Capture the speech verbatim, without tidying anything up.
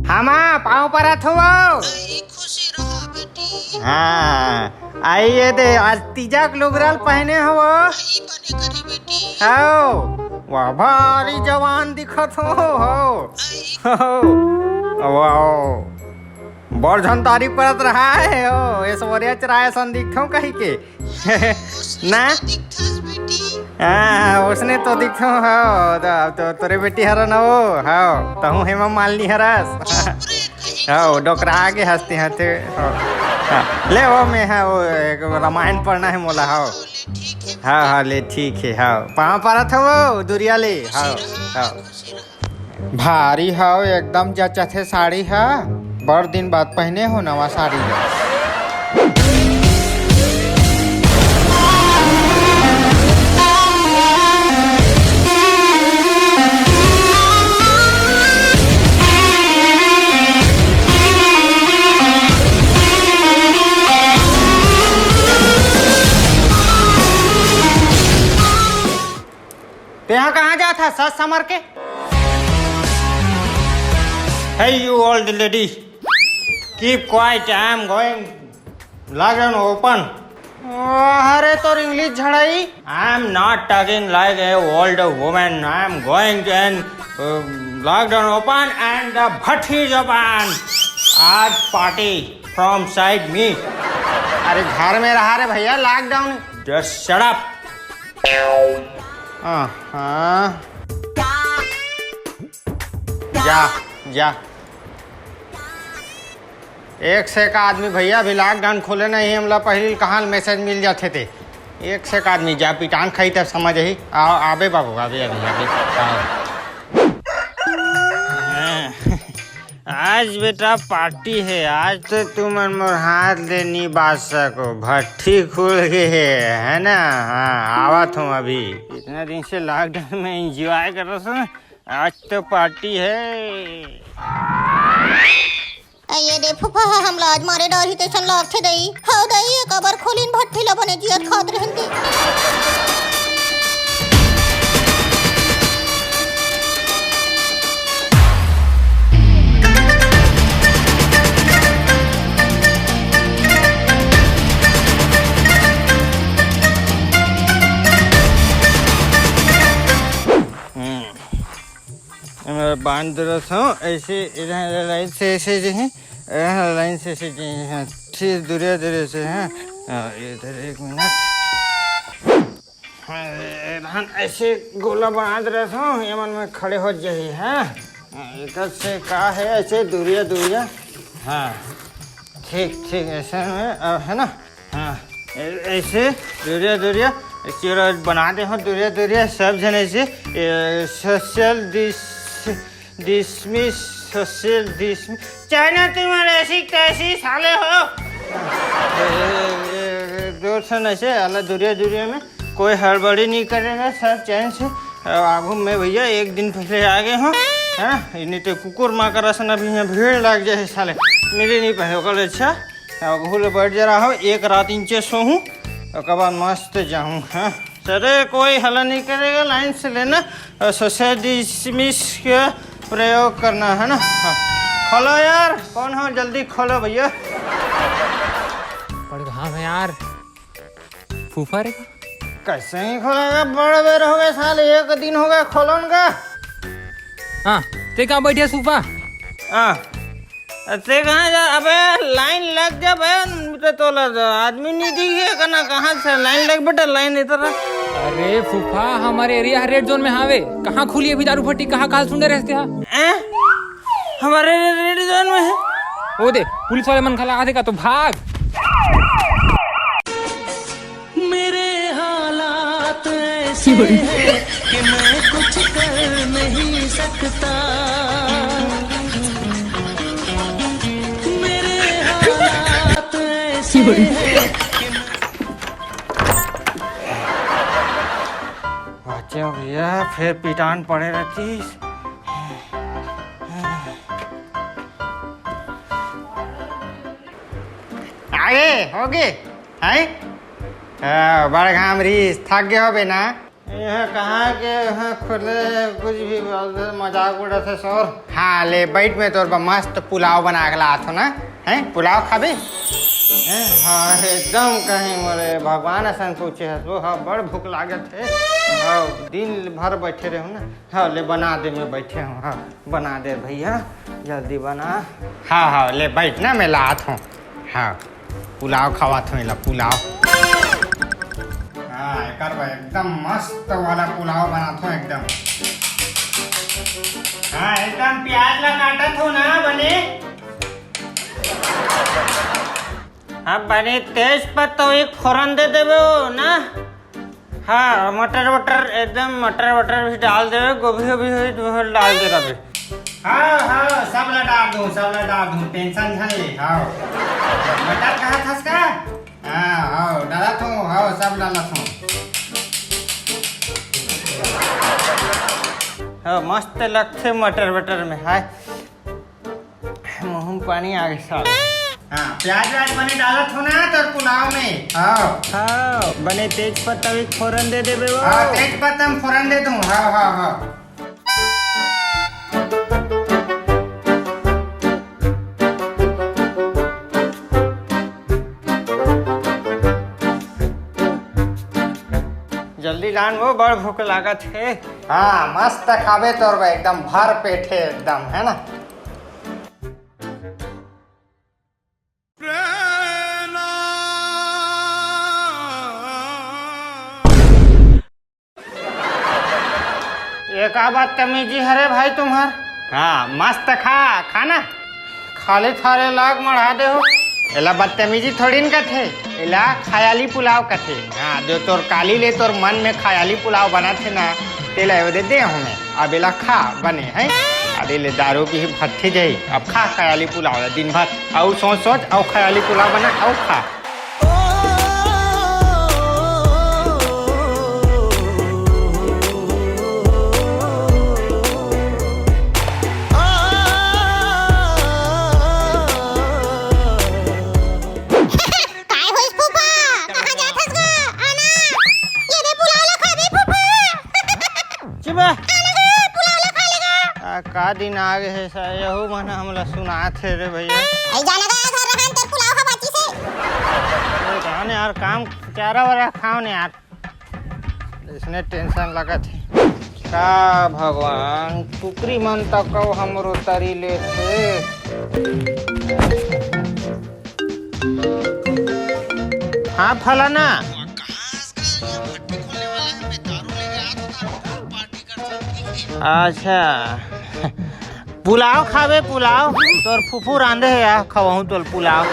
हाँ माँ, पाँव परत हवो। अई खुशी रहा बेटी। हाँ, अई ये दे, आज तीजा के लुगरा ल पहने हवो। अई बने करी बेटी। हव, वाह, भारी जवान दिखत हो, हव। अई। हव, वाह, बड़ झन तारीफ करत रहा है, हो, ऐश्वर्या राय असन दिखथो कही के। ना? हाँ, ओसने तो दिखथो, हव, तो, तो तोरे बेटी हरन हो, हव, तहूँ हेमा मालिनी हरस। हव, डोकरा गे हँसते हँसते, हव। हाँ, ले वो मैं, हाँ, वो एक रामायण पढ़ना है मोला, हव। हाँ, हाँ, ले, ठीक है, हव। पाँव परत हवो, दुरिया ले, हव, हव। भारी हव, एकदम जचत हे साड़ी ह। बड़ दिन बाद पहने हो नवा साड़ी ल। तेहा कहाँ जात हस, सस समर के? Hey, you old lady, keep quiet, I am going. Lockdown open. अरे, तोर English झड़ाई। I am not talking like a old woman. I am going to an, uh, lockdown open and the Bhatti is open. आज party from side me. अरे, घर में रहा रे भैया, lockdown। Just shut up. हाँ, हाँ। जा, जा। एक से एक आदमी भैया, अभी lockdown खुले नहीं, हमला पहिली कहाँ message मिल जाथे ते। एक से एक आदमी जा, पिटान खाई तब समझ ही। आओ, आबे बाबू, आबे, अभी, अभी। आओ। आज बेटा party है, आज तो तुमन मोर हाथ ले नी बाच सको, भट्टी खुल गे है, है ना? हाँ, आवत हूँ अभी। इतना दिन से lockdown में enjoy कर रहा हूँ, आज तो party है। अई ये दे फूफा ह हमला आज मारे डरही तइसन लागथे दई। हव दई, एक अबर खोलिन भट्टी ल बने जियत खात रहन दे। हम्म। एमे बांध देत हव, ऐसे इधर लाइन से ऐसे जे हे, इधर लाइन से ऐसे जे हे, ठीक दूरिया दूरिया से, हाँ। हाँ, इधर एक मिनट। हाँ, इधर ऐसे गोला बांध देत हव, एमन में खड़े हो जाही, हाँ। हाँ, एकर से का हे, ऐसे दूरिया दूरिया, हाँ। ठीक, ठीक, ऐसे में, अब है ना? हाँ, ऐ-, ऐसे दूरिया दूरिया चलो बना दे हो, दूरिया दूरिया सब जने से, ए, social dis-, dismiss, social dismiss, चाहे ना तुम ऐसी कैसी साले हो। ए, ए, ए, दूर से नहीं से, अला दूरिया दूरिया में कोई हड़बड़ी नहीं करेगा, सब चैन से। अब आगू में भैया एक दिन पहले आ गए हो, हाँ, नहीं तो कुकुर माँ का रसन अभी यहाँ भीड़ लग जाए साले, मिले नहीं पाए, ओकर अच्छा। अब घुल बैठ जा रहा हो, एक रात इंचे सोहूँ, ओकर बाद मस्त जाहूँ। हाँ, सरे कोई हला नहीं करेगा, लाइन से लेना और social dismiss का प्रयोग करना है ना। हाँ। खोलो यार, कौन हो, जल्दी खोलो भैया। बड़ घाम है यार, फूफा रे का? कैसे ही खोलेगा, बड़ बेर हो गए साले, एक दिन हो गया खोलन का। हाँ, ते कहाँ बैठे फूफा? हाँ, ते कहाँ जा? अबे लाइन लग जा बे, तो तोला आदमी नहीं दिखे कना, कहाँ से लाइन लग बेटा, लाइन इधर आ। अरे फूफा, हमारे area ह red zone में हावे, कहाँ खुली अभी दारू भट्टी, कहाँ काल सुने रहते हा? हैं? हमारे red zone में है। ओ दे, पुलिस वाले मन खला आथे का तो भाग। मेरे हालात ऐसे हैं कि मैं कुछ कर नहीं सकता। मेरे हालात ऐसे हैं कि मैं बच्चों भैया, फिर पिटान पड़े रहती। आगे, होगे, हैं? हाँ, बड़ घाम रहीस, थक गए होबे ना? ए, यहाँ कहाँ के, यहाँ खुले कुछ भी बोल दे, मजाक उड़ाथे सर। हाँ, ले बैठ, मैं तोर बर मस्त पुलाव बना के लात हूँ ना। हैं, पुलाव खाबे? हैं, हाँ, एकदम कहीं मोरे भगवान असन पूछे हस वो। हाँ, बड़ भूख लागत हे। हाँ, दिन भर बैठे रहूँ ना। हाँ, ले बना दे, मैं बैठे हूँ। हाँ, बना दे भैया, जल्दी बना। हाँ, हाँ, ले बैठ ना, मैं लात हूँ। हाँ, पुलाव खवात हूँ एला, पुलाव। हाँ, एकर बर एकदम मस्त वाला पुलाव बनात हूँ एकदम। हाँ, एकदम प्याज ला काटत हूँ ना बने। हाँ, बने तेज पत्ता एक फोरन दे देबे वो ना। हाँ, मटर वटर एकदम, मटर वटर भी डाल देबे, गोभी वोभी भी डाल दे रबे। हाँ, हाँ, सब ला डाल दूँ, सब ला डाल दूँ, टेंशन झन ले। हाँ, मटर कहा थस का? हाँ, हाँ, डालत हूँ, हाँ, सब डालत हूँ। हाँ, मस्त लगथे मटर वटर में, हाय। मुँह में पानी आ गे साला। हाँ, प्याज व्याज बने डालत हो ना तोर पुलाव में? हाँ। हाँ, बने तेज पत्ता भी फोरन दे देबे वो। हाँ, तेज पत्ता में फोरन दे दूँ। हाँ, हाँ, हाँ। जल्दी लान वो, बड़ भूख लागत हे। हाँ, मस्त खाबे तोर बर, एकदम भर पेट हे एकदम, है ना? ये का बदतमीजी हरे भाई तुम्हार? हाँ, मस्त खा, खा ना। खाली थारे लाग मढ़ा दे हो। एला बदतमीजी थोड़ी न कथे, एला खयाली पुलाव कथे। हाँ, जो तोर काली ले तोर मन में खयाली पुलाव बनत हे ना, तेला एवदे दे हूँ मैं। अब एला खा, बने है। अरे ले दारू पी भट्ठी जाई। अब खा खयाली पुलाव ला दिन भर। अउ सोच सोच, अउ खयाली पुलाव बना, अउ खा। काय होइस फूफा? कहाँ जात हस गा? आना, ये दे पुलाव ला खाबे फूफा। चिबा। आना गा, पुलाव ला खा लेगा। आ, का दिन आ गे हे सा, यहू मन हमला सुनात हे रे भैया। आई जाना गा, घर रहन तेर पुलाव खा बाची से। अरे जाने यार, काम चारा वारा खाओ ने यार। इसने टेंशन लगत हे। का भगवान, कुकरी मन तक को हमरो तरी लेथे। हाँ, फलाना। अच्छा, पुलाव खाबे, पुलाव? तोर फूफू रांधे हे, आ, खवाहूँ तोल पुलाव।